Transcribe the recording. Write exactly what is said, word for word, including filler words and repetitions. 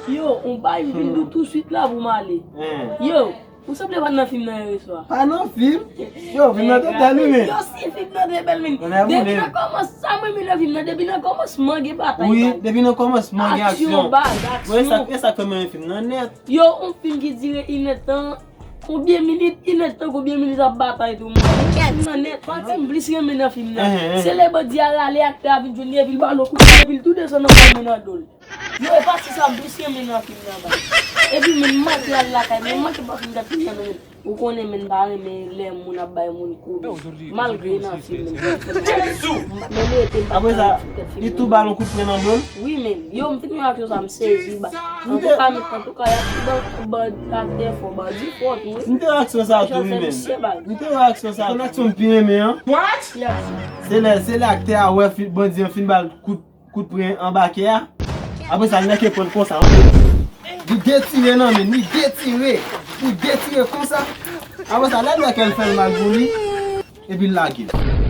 Yo, on bay vin dou tou swit la pou m ale. Yo, ou sanble pa nan fim nan yè swa. Pa nan fim? Yo, fim nan te bèl wi men. Yo, si fim nan te bèl men. Depi nan kòmansman, sa mwen renmen nan fim nan, depi nan kòmansman gen batay. Wi, depi nan kòmansman gen aksyon. Aksyon baz, aksyon. Wi, sa, e sa k fè mwen renmen fim nan nèt. Yo, on fim ki dire inèdtan. Konbyen minit, inèdtan konbyen minit ap batay tou mwen. Fim nan nèt, pati m plis renmen nan fim nan. Se lè bandi a rale aktè a vin jwenn li epi l ba l on kout pwen epi l tou desann anba men nan do l. Yo, e pati sa m plis renmen nan fim nan baz. Epi men m manke al lakay, men m manke pase m tèt fim nan men. Ou konnen men m pa renmen lè moun ap bay moun kout. Malgre nan fim men. Apre sa, li tou ba l on kout pwen nan do l. Wi men, yo m fin wè aksyon sa m sezi ba. Antouka men, antouka y ap ban, ban aktè fò, bandi fò tou wi. M te wè aksyon sa tou wi men. M te wè aksyon sa. Konn aksyon m pi renmen an? Se lè, se lè aktè a wè fi, bandi an fin ba l kout, kout pwen anba kè a. Apre sa l nèke pran l konsa. Li detire nan men, li detire. Li detire konsa. Apre sa lè l wè ke l fè l mal pou li. Epi l lage l.